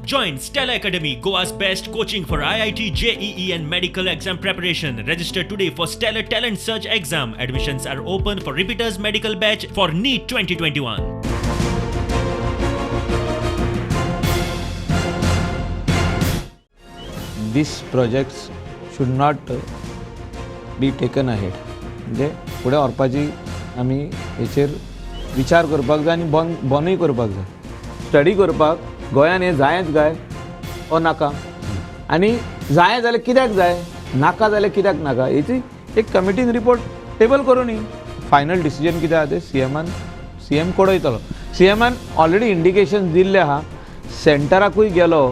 Join Stella Academy, Goa's best coaching for IIT, JEE and medical exam preparation. Register today for Stellar Talent Search exam. Admissions are open for repeaters medical batch for NEET 2021. This projects should not be taken ahead. म्हणजे फुडें व्हरपाची आमी हेचेर विचार करपाक जाय आनी बंद बंदूय करपाक जाय. स्टडी करपाक गोंयान हें जायच काय ओ नाका, आनी जाय जाल्यार कित्याक जाय, नाका जाल्यार कित्याक नाका, हेची एक कमिटीन रिपोर्ट टेबल करूं न्ही. फायनल डिसिजन कितें आहा तें सीएम कडयतलो. सीएमान ऑलरेडी इंडिकेशन दिल्लें आहा, सेंटराकूय गेलो,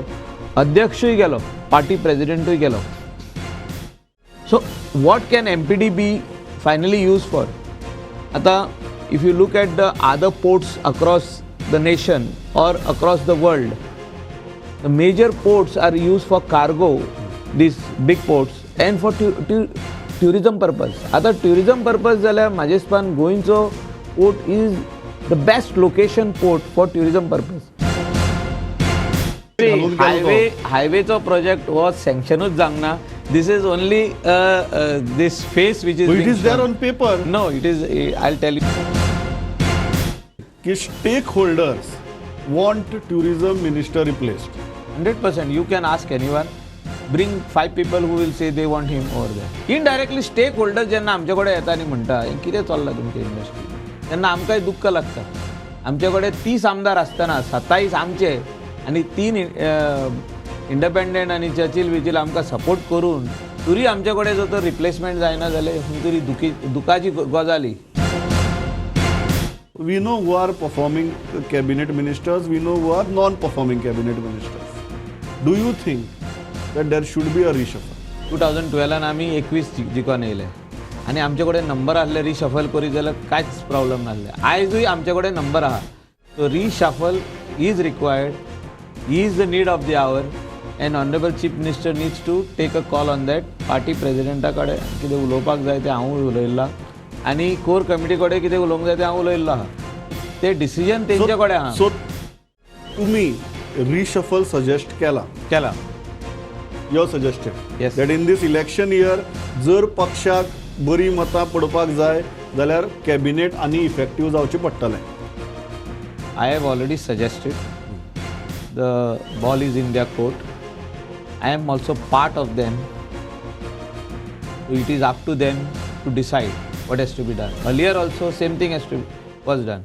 अध्यक्षूय गेलो, पार्टी प्रेजिडेंटूय गेलो. So what can MPD be finally use for? आतां if you look at the other ports across the nation or across the world, the major ports are used for cargo, these big ports, and for tourism purpose. आतां tourism purpose जाल्यार म्हाजे हिसपान गोंयचो port is the best location port for tourism purpose. घालून गेलो तो. Highway हायवेचो project हो सँक्शनूच जावंक ना. This is only this face which is It is there on paper. No, it is, I tell you. की stakeholders want tourism minister replaced. 100%. You can ask anyone. Bring five people who will say they want him over there. Indirectly, stakeholders जेन्ना आमचे कडेन येता आनी म्हणटा हें कितें चल्लां तुमचे इंडस्ट्री, तेन्ना आमकांय दुख्ख लागता. आमचे कडेन 30 आमदार आसतना 27 आमचे आनी तीन इंडिपेंडंट आनी चर्चिल विचिल आमकां सपोर्ट करून तरी आमचे कडेन जर तर रिप्लेसमेंट जायना जाल्यार खंय तरी दुखी दुखाची गजाल ही. We know who are performing cabinet ministers, we know who are non-performing cabinet ministers. Do you think that there should be a reshuffle? 2012 आमी 21 जिखोन येयले आनी आमचे कडेन नंबर आहले. रिशफल करीत जाल्यार कांयच प्रॉब्लम नासले. आयजूय आमचे कडेन नंबर आहा. So reshuffle is required, is the need of the hour, and honourable Chief Minister needs to take a call on that. Party प्रेजिडेंटा कडेन कितें उलोवपाक जाय तें हांवूय उलयलां आनी कोर कमिटी कडेन कितें उलोवंक जाय तें हांव उलयल्लो आहा. ते डिसिजन तेंचे कडेन आहा. सो तुम्ही रिशफल सजेस्ट केला? केला. You suggested Yes. That in this election year जर पक्षाक बरी मतां पडपाक जाय जाल्यार कॅबिनेट आनी इफेक्टीव जावचें पडटलें. I have already suggested. The ball is in their court. I am also part of them. So it is up to them to decide what has to be done. Earlier also same thing has to was done.